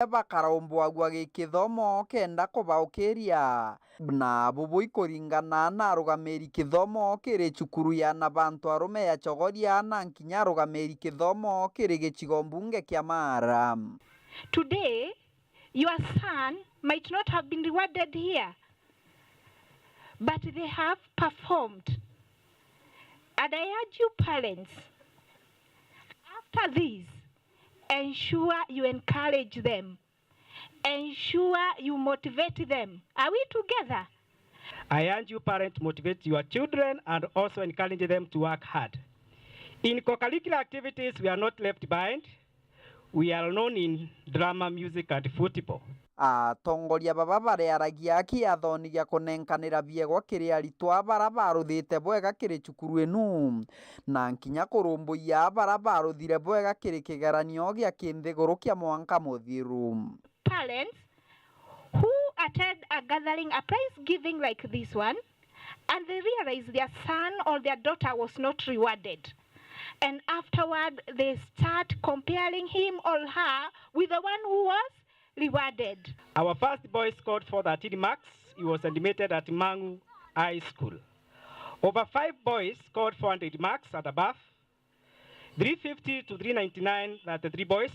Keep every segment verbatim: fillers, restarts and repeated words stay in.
bakarombwagua gikithomo kenda kubaukiria. Na bubu ikuringana na arugamiri kithomo kiri cukuru ya na bantu arume ya Chogoria na nkinya arugamiri kithomo kiri gicigo mbunge kia Mara. Today, your son might not have been rewarded here, but they have performed. And I urge you parents, after this, ensure you encourage them. Ensure you motivate them. Are we together? I urge you parents to motivate your children and also encourage them to work hard. In co-curricular activities, we are not left behind. We are known in drama, music and football. Atongoria baba barearagia kiathoni gia kunenkanira biegwa kiri aritwa bara baruthite bwega kiri cukuru inu, na nkinya kurumbuia bara baruthire bwega kiri kigeranio gia kinthiguru kia mwanka muthiru. Parents who attend a gathering, a prize giving like this one, and they realize their son or their daughter was not rewarded. And afterward, they start comparing him or her with the one who was rewarded. Our first boy scored four thirteen marks. He was admitted at Mang'u High School. Over five boys scored four hundred marks and above. Three fifty to three ninety-nine, thirty-three boys.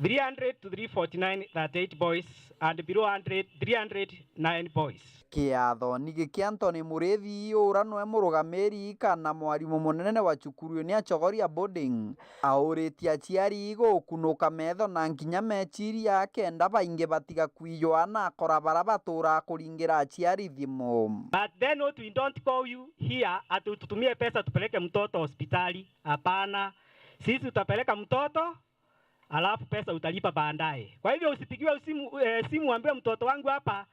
Three hundred to three forty-nine, thirty-eight boys. And below hundred, three hundred, nine boys. Kiathoni giki Anthony Murithi, ura nwe murugamiri kana mwarimu munene wa cukuru ni Achogoria Boarding, auritie aciari gukunuka metho na nkinya meciria kenda baingi batiga kwijwa na akora bara baturaa kuringira aciari thimu. But then what, we don't call you here ati ututumie pesa tupeleke mtoto hospitali. Hapana. Sisi tutapeleka mtoto, alafu pesa utalipa baadaye. Kwa hivyo usipigiwe simu, eh, simu uambiwe, "Mtoto wangu hapa,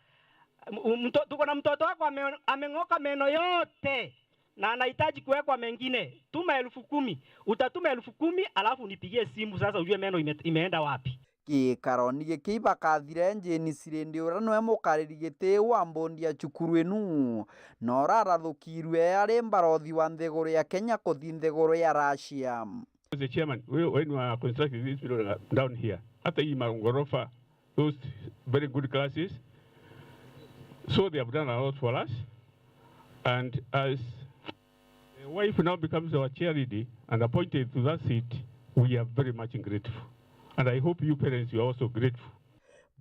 m-, mto-, tuko na mtoto wako ame-, ameng'oka meno yote na anahitaji kuwekwa mengine. Tuma elfu kumi." Utatuma elfu kumi, alafu unipigie simu sasa ujue meno ime-, imeenda wapi. Gikaroni giki ibakathire Jane Sirindi, uria niwe mukariri giti wa mbondi ya cukuru inu, na urarathukirwe ari mbarothi wa nthiguru ya Kenya kuthi nthiguru ya Russia. The chairman, we, when you are constructing this building, uh, down here, hata hii magorofa, those very good classes, so they have done a lot for us, and as the wife now becomes our chair lady and appointed to that seat, we are very much grateful, and I hope you parents, you are also grateful.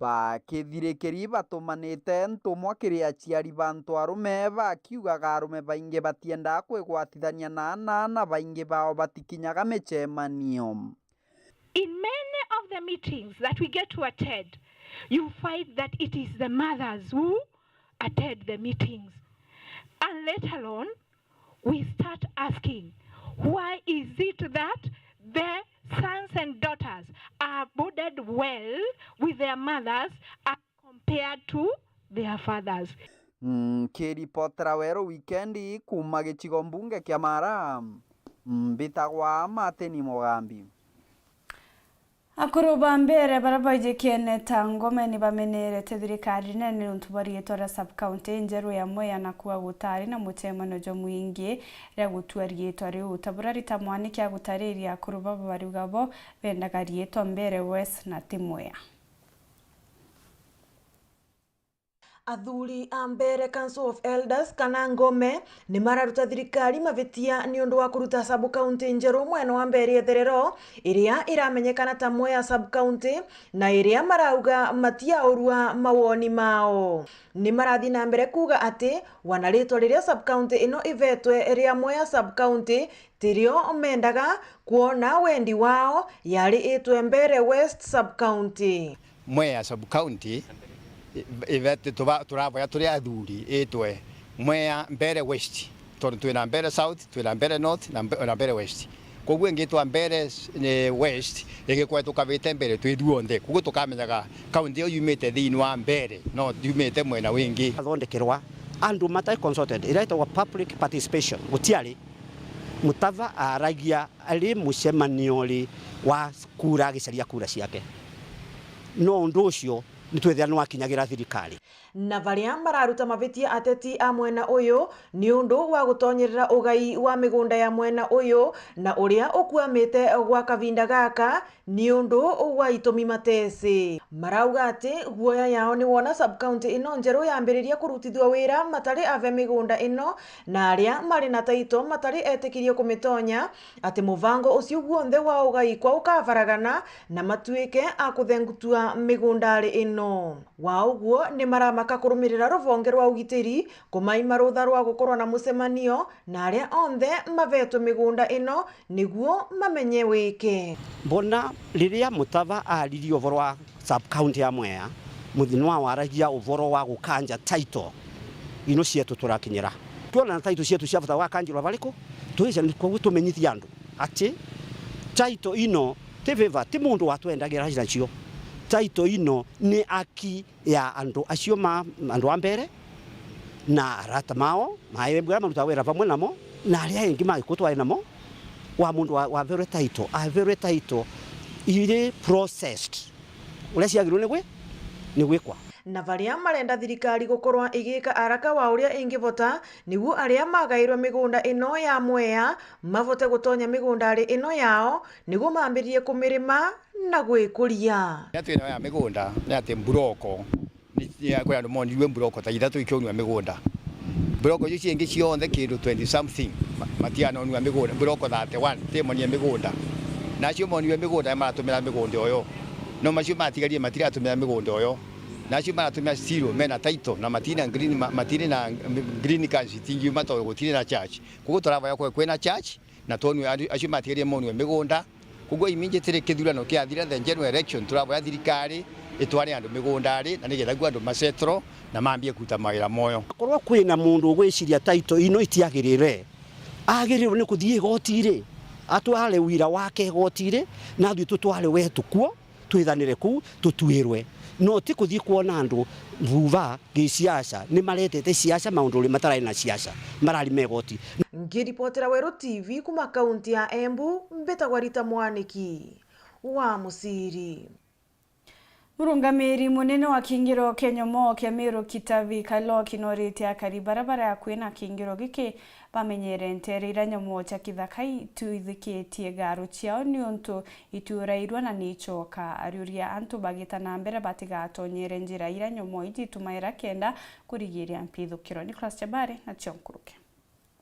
Bakithirikiri batumanite ntumwa kiri aciari ba antu arume, bakiugaga arume baingi batiendaa kwigwatithania na aana, na baingi bao batikinyaga micemanio. In many of the meetings that we get to attend, you find that it is the mothers who attend the meetings. And let alone, we start asking, why is it that the sons and daughters are boarded well with their mothers as compared to their fathers? Nkiripotera Weru Wikendi kuuma gicigo mbunge kia Mara, mbitagwa Martin Mugambi. Akuru ba mbere baria baijikiene ta ngome ni bamenerete thirikari nene niuntu bwa riitwa ria sub-county injeru ya Mwea, na kuuga gutaari na mucemanio jwa mwingi ria gutua riitwa riu. Ta buria Rita Mwaniki agutariria, akuru baba bariuga bo bendaga riitwa Mbere West na ti Mwea. Athuri a Mbere Council of Elders kana Ngome ni mararuta thirikari mavitia niundu wa kuruta sub-county njeru mwena wa Mbere Etherero, iria iramenyekana ta Mwea sub-county, na iria marauga matiaurua mawoni mao. Ni marathi na mbere kuuga ati wana ritwa riria sub-county ino ivetwe ria Mwea sub-county tirio mendaga, kwona wendi wao yari itwe Mbere West sub-county. Mwea sub-county, i-, ivetwe tuba-, turavoya turi athuri itwe Mwea Mbere West, tondu twina Mbere South, twina Mbere North na Mbe-, na Mbere West. Koguo ingitwa Mbere, eh, West, igikorwa tukavite mbere twi thuonthe. Koguo tukamenyaga county iyo yumite thiini wa Mbere, no yumite mwena wingi. Athondekerwa andu matai consulted, iria itagwa public participation, gutiari. Mutava aaragia ari mucemanio ri wa kura, agicaria kura ciake. No undu ucio Nitwithira nwakinyagira thirikari. Na baria mararuta mabitia ateti a mwena uyu ni undu wa gutonyerera ugai wa migunda ya mwena uyu na uria ukuamite gwa kavinda gaka ni undu wa itumi mateci. Marauga ati guoya yao ni wona sub-county ino njeru yambiriria kurutithua wira matari ave migunda ino na aria mari na taito matari etikirie kumitonya, ati muvango ucio guonthe wa ugai kwa ukavaragana na matuike a kuthengutua migundari ino. Wa uguo, ni maramaka kurumirira ruvonge rwa ugitiri kumaima rutha rwa gukorwa na mucemanio na aria onthe mavetwe migunda ino niguo mamenye wike. Mbona riria Mutava aaririe uvoro wa sub-county ya Mwea, Muthinwa waragia uvoro wa gukanja title ino cietu turakinyira. Twona na title cietu ciavota gwakanjirwa bariku, twija ni koguo tumenyithie andu ati title ino ti favor, ti mundu watwendagira nacio. Title ino ni aki ya andu acio ma andu a mbere na arata mao, maembu aria marutaga wira vamwe namo, na aria engi ma Gikuyu twari namo, wa mundu wa, waverwe title, averwe title iri processed uria ciagirwe ni gwi-, ni gwikwa. Na baria marenda thirikari gukorwa igika araka wa uria ingivota, niguo aria magairwe migunda ino ya Mwea mavote gutonya migundari ino yao, niguo mambiririe kumirima na gwikuria. Iria twina ya migunda ni ati mburoko ni, ni, kwi andu monirue mburoko ta ithatu ikiunua migunda. Mburoko icio ciingi cionthe kindu twenty something ma-, matianonua migunda. Mburoko thirty-one timonie migunda. Na acio monirue migunda ni maratumira migunda uyo. No macio matigarire matiratumira migunda uyo. Na acio maratumira zero mena title na matiri na green, ma-, matiri na green cards itingiuma tondu gutiri na church. Koguo turavoya kwe kwina church na twonue andu acio matigarire monue migunda. Koguo immediately kithurano kiathira, the general election, turavoya thirikari itware andu migundari na nigetha guo andu masettle na mambie kuruta mawira moyo. Korwo kwina mundu ugwiciria title ino itiagirire, agirirwe ni kuthii igotiri, atware wira wake igotiri, na athii tutware wetu kuo. Twithanire kuu tutuirwe, no ti kuthii kwona andu vuva gisiasa. Ni maretete siasa maunduri matarari na siasa, marari megoti. Ngiripotera Weru T V kuma kaunti ya Embu, mbitagwa Rita Mwaniki wa Musiri. Murungamiri munene wa kiingiro kia nyomoo kia Meru Kitavi Kaloki noritie akari baria bari akui na kiingiro giki bamenyere nteere iria nyomoo cia kithaka itwithikitie gaaru ciao niuntu itiurairua na niicoka. Ariuria antu bagita na mbere batigatonyere njira iria nyomoo iji itumaira kenda kurigiria mpithukiro. Nicholas Chabari nacio nkuruki.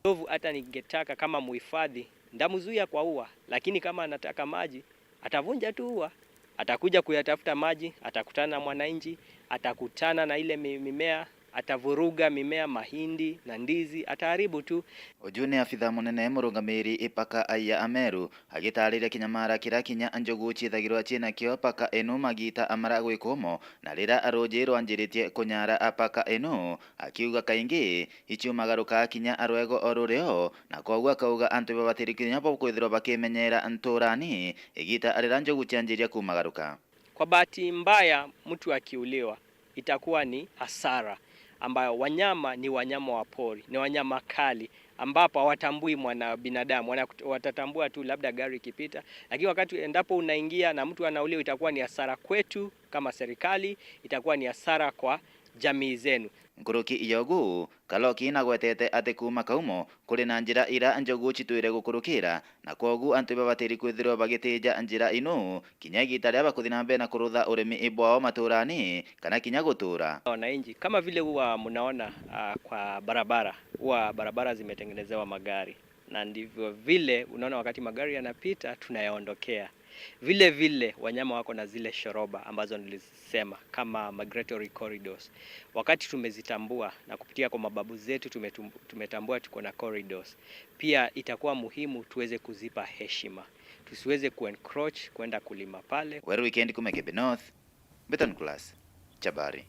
Ndovu hata ningetaka kama muhifadhi, ndamzuia kwa ua, lakini kama anataka maji, atavunja tu ua, atakuja kuyatafuta maji, atakutana na mwananchi, atakutana na ile mi-, mimea, atavuruga mimea, mahindi na ndizi, ataharibu tu. Uju ni abitha munene murungamiri ipaka aiya Ameru agitariria kinyamara kiria kinya njogu ciithagirwa ciinakio paka inu magita amara gwikumo na riria ruuji rwanjiritie kunyara paka inu, akiuga kaingi iciumagaruka kinya rwego o rurio, na kwoguo akauga antu babatiri kinya bo kwithirwa bakimenyera nturani igita riria njogu cianjiria kumagaruka. Kwa bahati mbaya, mtu akiuliwa, itakuwa ni hasara, ambayo wanyama ni wanyama wa pori, ni wanyama kali, ambapo hawatambui mwana binadamu, wana-, watatambua tu labda gari ikipita, lakini wakati endapo unaingia na mtu anauliwa, itakuwa ni hasara kwetu kama serikali, itakuwa ni hasara kwa jamii zenu. Nkuruki ya ugu, Kaloki nagwetete ati kuuma kaumo kuri na njira ira njogu citwire gukurukira, na kwogu antu ibabatiri kwithirwa bagitija njira inu kinya igita riria bakuthi na mbere na kurutha urimi bwao maturani kana kinya gutura. Wananchi, kama vile huwa mnaona, ah, kwa barabara, huwa barabara zimetengenezewa magari, na ndivyo vile unaona wakati magari yanapita tunayaondokea. Vile vile wanyama wako na zile shoroba ambazo nilisema kama migratory corridors. Wakati tumezitambua na kupitia kwa mababu zetu tumetum-, tumetambua tuko na corridors, pia itakuwa muhimu tuweze kuzipa heshima. Tusiweze kuencroach kwenda kulima pale. Weru Weekend kuma Igembe North, Beton Class, Chabari.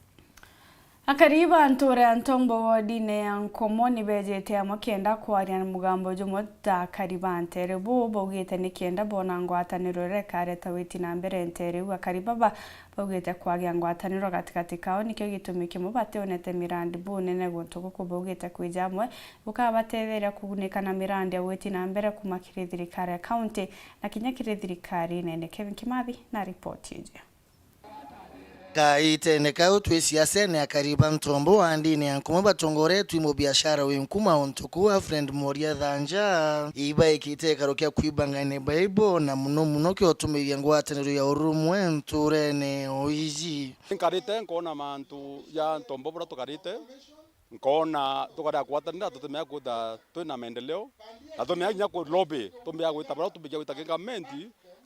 Akari ba ntuura ya Ntombo wodine ya Nkomo ni beejite amwe kenda kwaria na mugambo jumwe ta akari ba nteere buu baugite ni kenda boona ngwataniro iria ikareta witi na mbere nteere iu. Akari baba baugite kwagia ngwataniro gatigati kao nikio gitumi kimwe bationete mirandi bunene guntu guku. Baugite kwija amwe gukabatetheria kugunika na mirandi ya witi na mbere kuuma kiri thirikari ya kaunti na kinya kiri thirikari nene. Kevin Kimathi na ripoti iji. Kaitene kau twi siasene, akari ba ntombo wa ndini ya nkumwe batongoretwe i mubiashara wi nkuma untu kuu Alfred Moria Thanja ibaikite ikaro kia kwibangania Bible na muno muno kiotumiria ngwataniro ya urumwe nturene o iji. Nkarite nkoona mantu ja ntombo buria tukarite, nkoona tukarega kugwatanira, tutimenya kwithira twina maendeleo, na tumenya kinya ku lobby, tumenya gwita baria tumbija gwita ki government,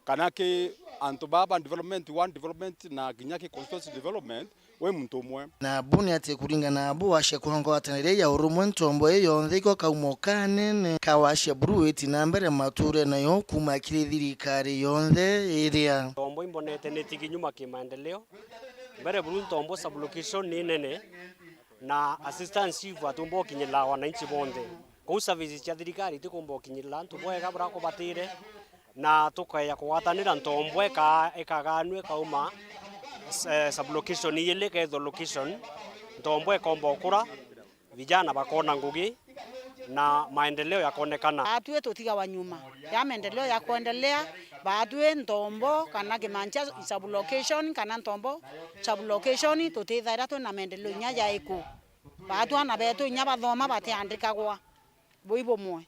kana ki antu baa ba development, one development, na kinya ki constituency development, wi muntu umwe. Na bu ni ati kuringana na bu wacia kwa ngwatanire ya urumwe ntombo ii yonthe iko kaumo kanene ka wacia buru witi na mbere mature nayo kuuma kiri thirikari yonthe iria. Ntombo imbonete ni tigi nyuma ki maendeleo. Mbere buru ntombo sub-location ni nene, na assistant chief atiumba ukinyirira wananchi bonthe. Kou services cia thirikari itikumba ukinyirira antu bwega buria kubatire, na tukeeja kugwatanira ntombo ika-, ikaganua ikauma, eh, sub-location iili ikethwa location, ntombo ikomba ukura, vijana bakona ngugi, na maendeleo yakonekana. Atue tutigawa nyuma ya maendeleo ya kuendelea, baatwi ntombo kana Kimanchia sub-location kana ntombo sub-location, tutithaira twina maendeleo inya jaiku. Baatwi ana betu inya bathoma batiandikagwa bui bumwe.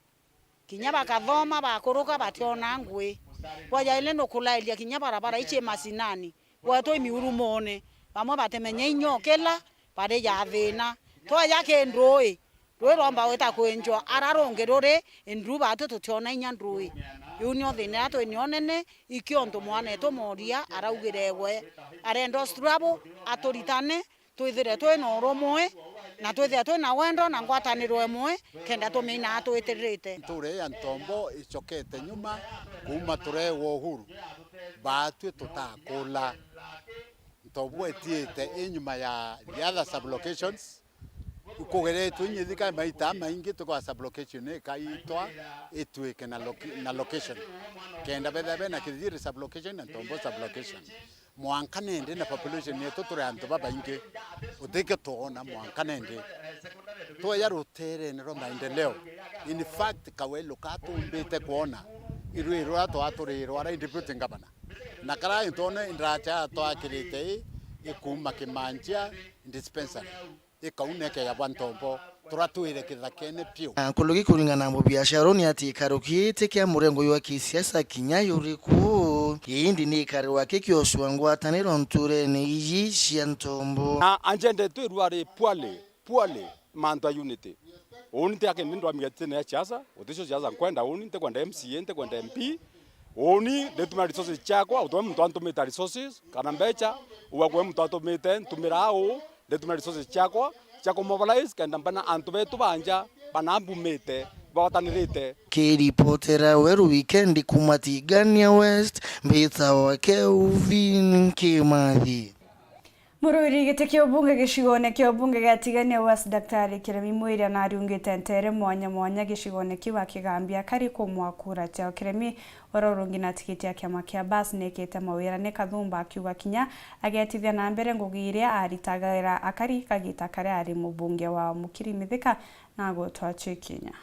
Kinya bakathoma bakuruka bationa ngui. Bwajaile nukulairia kinya barabara ici macinani. Gwetwa i miurumone, bamwe batimenya inya ukila, bari ja thina. Tweja ki ndui, rui rwomba gwita kwinjwa ara rungi ruri, indru baatwi tutiona inya ndui. Iu nio thina iria twi nio nene, ikio untu mwanetu Moria araugire gwe arenda struggle, aturitane, twithire twina urumwe, na twithire twina wendo na ngwataniro imwe, kenda tumiina twitirite. Ntuura ya ntombo icokete nyuma kuuma tureegwa uhuru. Baatwi tutakula. Ntombo itiite i nyuma ya the other sub-locations. Ikugeretwe inya ithika maita maingi tukwa sub-location ikaitwa itwike na loca-, na location. Kenda betha bena Kithiri sub-location na ntombo sub-location. Mwanka nende na population yetu turi antu babaingi, utikio twona mwanka nende. Tweja ruteerene rwa maendeleo. In fact, Kawelo katumbite kwona irui ruria twaturirwa ara deputy governor. Na kara intone indracha twakirite i, ikuuma Kimanchia dispensary. Ikauneke ya bwa ntombo, turatwire kithakene piu. Na nkuruki kuringana na mubiashara uu ni ati ikaro kiiti kia murengo jwa kisiasa kinya juriku, indi ni ikaro aki kiocua ngwataniro nturene iji cia ntombo. Na anjende twirua ri pwale, pwale, mantu a unity. Uni nti akindi ndwamire tene ya siasa, uticio siasa nkwenda uni, ntikwenda M C A, ntikwenda M P. Uni nditumira resources ciakwa, utwe muntu antumite resources, kana mbecha, ugakwe muntu atumite, ntumira au, nditumira resources ciakwa cia kumobilize kenda mbana antu betu ba nja bana mbumite bagwatanirite. Kiripotera Weru Wikendi kuuma Tigania West, mbitawa Kelvin Kimathi. Murwiri giti kia ubunge gicigone kia ubunge gia Tigania West, Daktari Kiremi Mwiria nariungite ntere mwanya mwanya gicigone kiu akigambia akari kumwa kura ciao. Kiremi uria urungi na tikiti ya kiama kia Bas nekite mawira ni Kathumba akiuga kinya agetithia na mbere ngugi iria aritagira akari kagita karia ari mubunge wa Mukiri Mithika na agutwa Chikinya.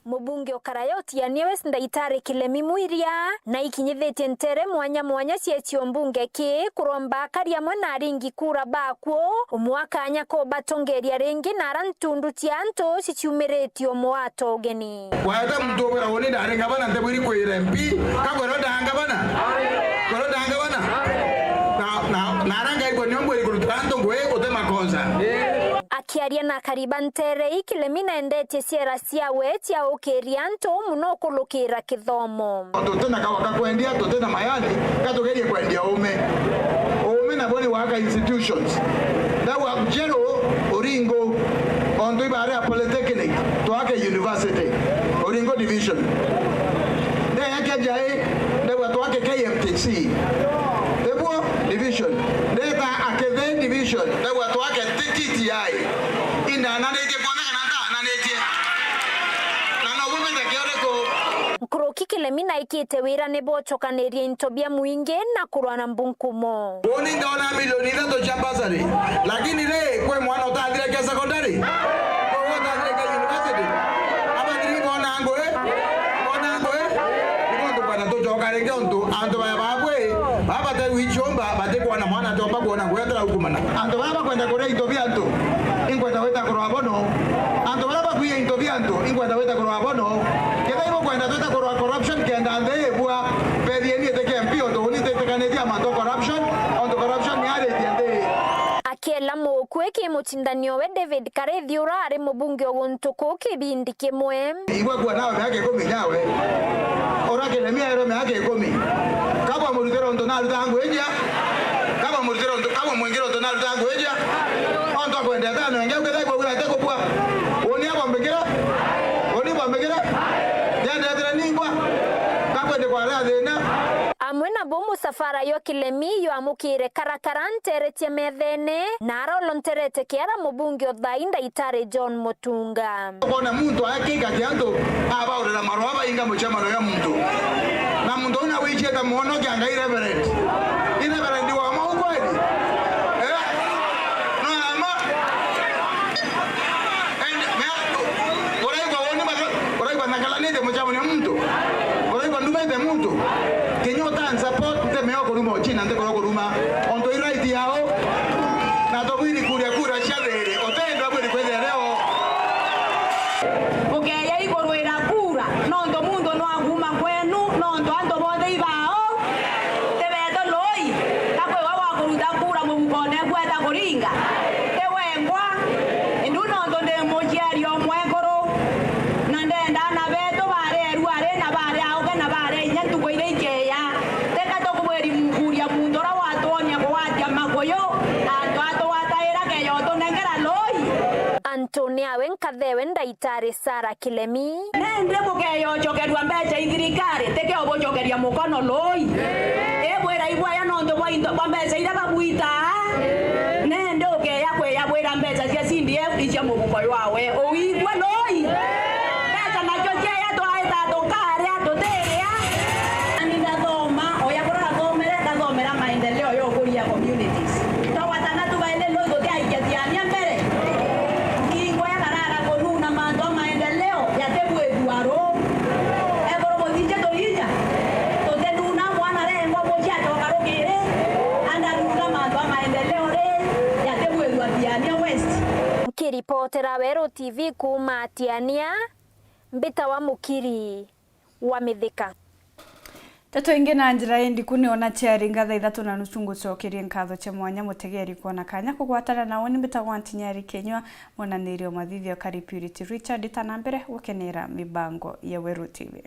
Mubunge o Karayotiania West Ndaitari Kilemi Mwiria naikinyithitie ntere mwanya mwanya cia cio mbunge ki kuromba akari amwe na aringi kura bakuo umwe akanya kubatongeria ringi na ara ntundu cia antu ciciumiritie umwe wa togeni. Waeta muntu ubwira uni ndari ngavana ntebwiri kwira M P, kakwira ndangavana? Kwira ndangavana? Na, na, na ara ngaigua nio mbwiri kurutira antu ngui uti makosa. Akiaria na akari ba ntere ii, Kilemi naendetie ciera ciawe cia ukiria antu muno ukulukira kithomo. Tutina kawa ka kwendia, tutina mayani, ka tugerie kwendia uume. Uume nabo ni waka institutions. Ndauga Njeru, Uringo, ontu ibare ya polytechnic, twake university, Uringo division. Ndeya kia Njai, ndauga twake K M T C. Ibuo division. Ndeta Akethe division, ndauga twake T T I. Indananitie kwona kana ndananitie? Na no bumite kioriku? Nkuruki Kilemi naikite wira ni bocokaniria into bia mwingi na kurwa na mbunkumo. Uni ndona milioni ithatu cia bursary, lakini ri, kwi mwana utathire kia secondary? Kwi utathire kia university? Abathiri bona ngui? Bona ngui? Ni muntu kwenda tucoka ringi untu antu baya bakwi, baba bate wichomba, batikwona mwana ati Bakwona ngwetera ukumana. Antu baria bakwenda kuria into bia antu, inkwenda gwita kurwa bono. Antu baria bakwiya into bia antu, inkwenda gwita kurwa bono. Kethira ibukwenda twita kurwa corruption kenda nthi ibua, bethieni itike M P untu uni titikanitie mantu corruption, untu corruption ni aritie nthi. Akiela mukui ki mucindani owe David Karithi ura ari mubunge o guntu kuu kibindi kimwe. Igwe kuwa nawe miaka ikumi nyawe. Ura Kilemia ero miaka ikumi. Kabwa murutira untu naruta ngwinjia. Kabwa murutira untu, kabwa mwingire untu naruta ngwinjia. Ontu akwendete ano engi ukethai kwa ura ete kubwa. Uni abombikira. Uni bombikira. Yendetire ningwa. Kakwende kwa ria thina. Amwe nabo musafara yo Kilemi yo amukire karakara ntere cia methene, na arolonterete kiara mubunge o thai Ndaitari John Mutunga. Ukona muntu akika kiantu abaurira marua bainga mucemano ya muntu. Na muntu una wichete mwono kia Ngai reverend. I reverend wa mau kweli? Eh? No ama? And me-, uraigwa woni baka-, uraigwa nakalanite mucemano ya muntu. Uraigwa ndumite muntu. Kinya utan support ntemeo kuruma uchina ntekoro kuruma. Onto i right yao. Na tubwiri kuria kura cia thiri. Utenda bwiri kwithia leo. Bukeya igurwira kura, nontu muntu no aguma kwenu, nontu antu bonthe ibao, ti betu lui, ka kwiwa wa kuruta kura mubukone gweta kuringa, ti wengwa, indu nontu ndi muciari o mwekuru, na ndenda ana betu bari erwari, na bari auke, na bari inya ntuku iria ikeya, tika tukubwiri mukuria muntu uria watwonia kugwatia makuyu, antu atugwataira keya utunengera lui. Antuni awe nkathewe Ndaitari Sarah Kilemi. Nindi bukeyocokerua mbeca i thirikari, tikio bucokeria mukono lui. Ibwira ibwaya nontu bwa into bwa mbeca iria bagwitaa. Nindi ukeya kwiyabwira mbeca cia C D F icia mubuko jwawe. Uigua lui? Mbeca nacio cieya twaita tukaria, tutiria. Ani ndathoma, oya kuria ndathomere, ndathomera maendeleo ya ukuria communities. Twagwatana tubaende lui tutiaikia thiania mbere. Ngingo ya karara kununa mantu a maendeleo yatibwithua ru. Ekuru muthinje turinja, tutinuna mwana rengwa mucii acoka rukiri, andanuna mantu a maendeleo ri, yatibwithua Tiania West. Nkiripotera Weru T V kuuma Tiania, mbitawa Mukiri wa Mithika. Nteto ingi na njira indiku ni ona ciari ngatha ithatu na nusu ngucokerie nkatho cia mwanya mutegeri kwona kanya kugwatana na uni mbitagwa Ntinyari Kinyua, monanirio mathithio kari Purity Richard, ta na mbere gukenera mibango ya Weru T V.